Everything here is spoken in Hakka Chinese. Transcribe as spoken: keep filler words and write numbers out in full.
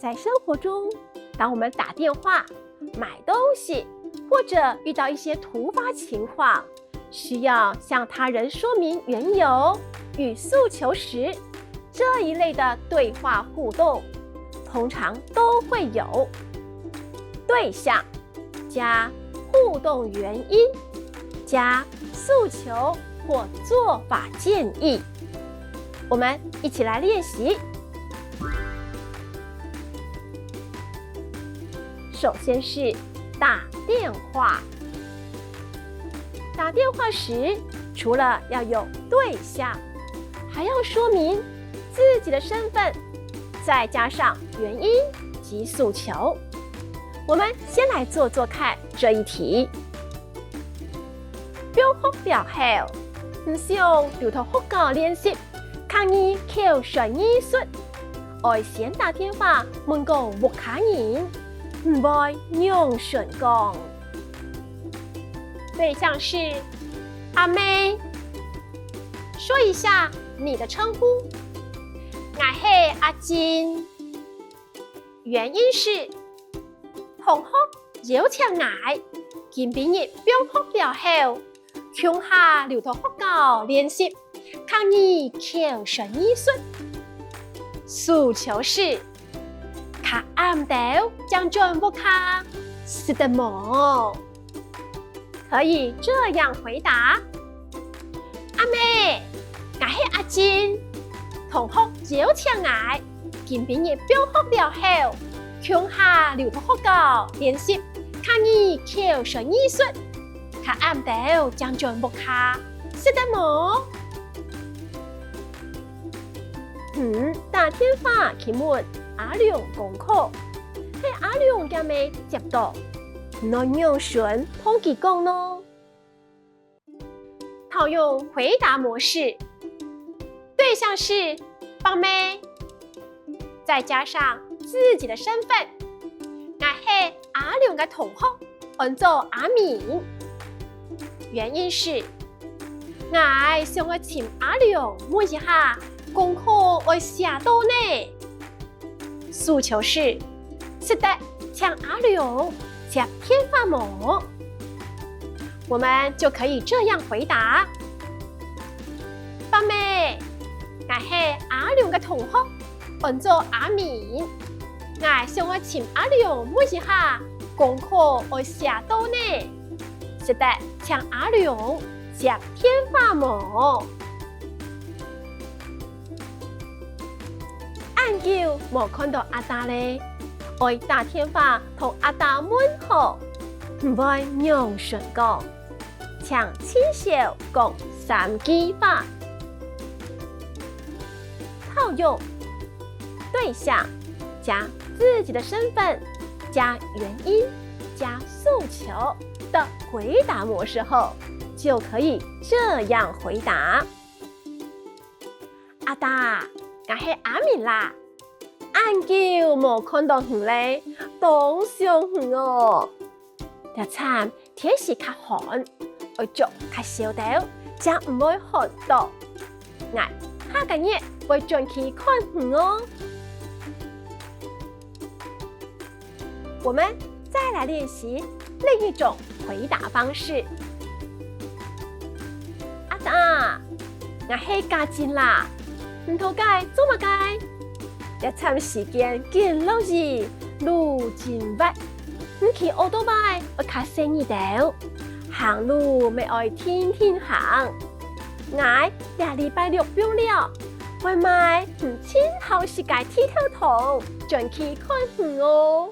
在生活中，当我们打电话、买东西，或者遇到一些突发情况，需要向他人说明缘由与诉求时，这一类的对话互动通常都会有对象加互动原因加诉求或做法建议。我们一起来练习。首先是打电话。打电话时，除了要有对象，还要说明自己的身份，再加上原因及诉求。我们先来做做看这一题。放学了后，你想留到学校练习客語口說藝術，愛先打電話問過屋下人，你會仰般講？對象是阿姆。說一下你的稱呼。𠊎係阿珍。 原因是，同學邀請𠊎，今晡日放學了後，共下留到學校練習客語口說藝術。訴求是，較暗兜正轉屋下，使得無？ 可以這樣回答：阿姆，𠊎係阿珍。同學邀請𠊎，今晡日放學了後，共下留到學校練習客語口說藝術。較暗兜正轉屋下，使得無？ 嗯，打電話去問阿良功課，係阿良厥姆接著，你仰般同佢講呢？套用回答模式，對象是伯姆，再加上自己的身份，𠊎係阿良个同學，安做阿明。原因是， 𠊎想愛尋阿良問一下，功課愛寫到哪。訴求是，使得請阿良接電話無？我們就可以這樣回答：伯姆，𠊎係阿良个同學，安做阿明。𠊎想愛尋阿良問一下，功課愛寫到哪，使得請阿良接電話無？恁久無看著阿爹咧，愛打電話同阿爹問好，你會仰般講？ 請盡少講三句話。套用對象加自己的身份加原因加訴求的回答模式後，就可以這樣回答：阿爹，𠊎係阿明啦。恁久無看著你咧，當想你哦。這站 天時較寒，愛著較燒兜，正毋會寒著。𠊎下個月會轉去看你哦。我們再來練習另一種回答方式。阿爹，𠊎係嘉珍啦，你頭擺做麼个？這站時間緊落雨，路真滑， 你騎奧多拜愛較細義兜，行路乜愛定定行。𠊎這禮拜六放尞，會買你盡好食个地頭糖，轉去看你哦。